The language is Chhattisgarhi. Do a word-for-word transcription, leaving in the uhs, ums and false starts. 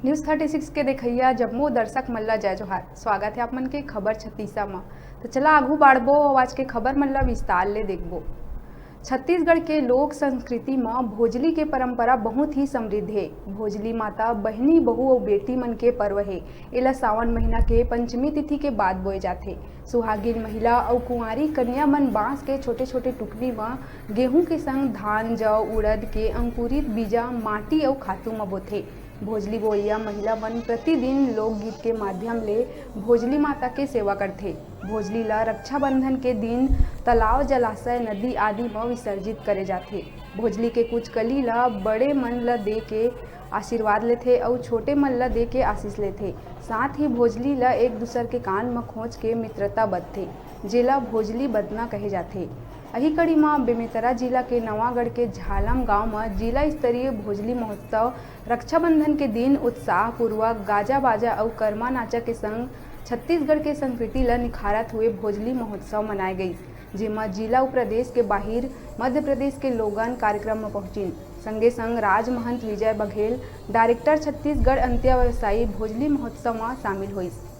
News thirty six के देखइया जम्मो दर्शक मन ला जय जोहार। स्वागत हे आप मन के खबर छत्तीसा म। तो चला आगू बाढ़बो अउ आज के खबर मन ला विस्तार ले देखबो। छत्तीसगढ़ के लोक संस्कृति म भोजली के परंपरा बहुत ही समृद्ध हे। भोजली माता बहिनी, बहू अउ बेटी मन के पर्व हे। एला सावन महीना के पंचमी तिथि के बाद बोए जाथे। सुहागिन महिला अउ कुंवारी कन्या मन बांस के छोटे-छोटे टुकनी म गेहूं के संग धान, जौ, उड़द के अंकुरित बीजा माटी अउ खातू म बोथे। भोजली बोइया महिला मन प्रतिदिन लोकगीत के माध्यम ले भोजली माता के सेवा करथे। भोजली ल रक्षाबंधन के दिन तालाब, जलाशय, नदी आदि म विसर्जित करे जाथे। भोजली के कुछ कली ल बड़े मन ल दे के आशीर्वाद लेथे अउ छोटे मन ल दे के आशीष लेथे। साथ ही भोजली ल एक दूसर के कान म खोंच के मित्रता बंधथे, जेला भोजली बंधना कहे जाथे। अही कड़ी म बेमेतरा जिला के नवागढ़ के झालम गांव म जिला स्तरीय भोजली महोत्सव रक्षाबंधन के दिन उत्साहपूर्वक गाजा बाजा अउ करमा नाचा के संग छत्तीसगढ़ के संस्कृति ल निखारत हुए भोजली महोत्सव मनाए गइस, जेमा जिला अउ प्रदेश के बाहिर मध्य प्रदेश के लोगन कार्यक्रम म पहुंचिन। संगे संग राजमहंत विजय बघेल, डायरेक्टर छत्तीसगढ़ अंत्यावसायी भोजली महोत्सव म शामिल होइस।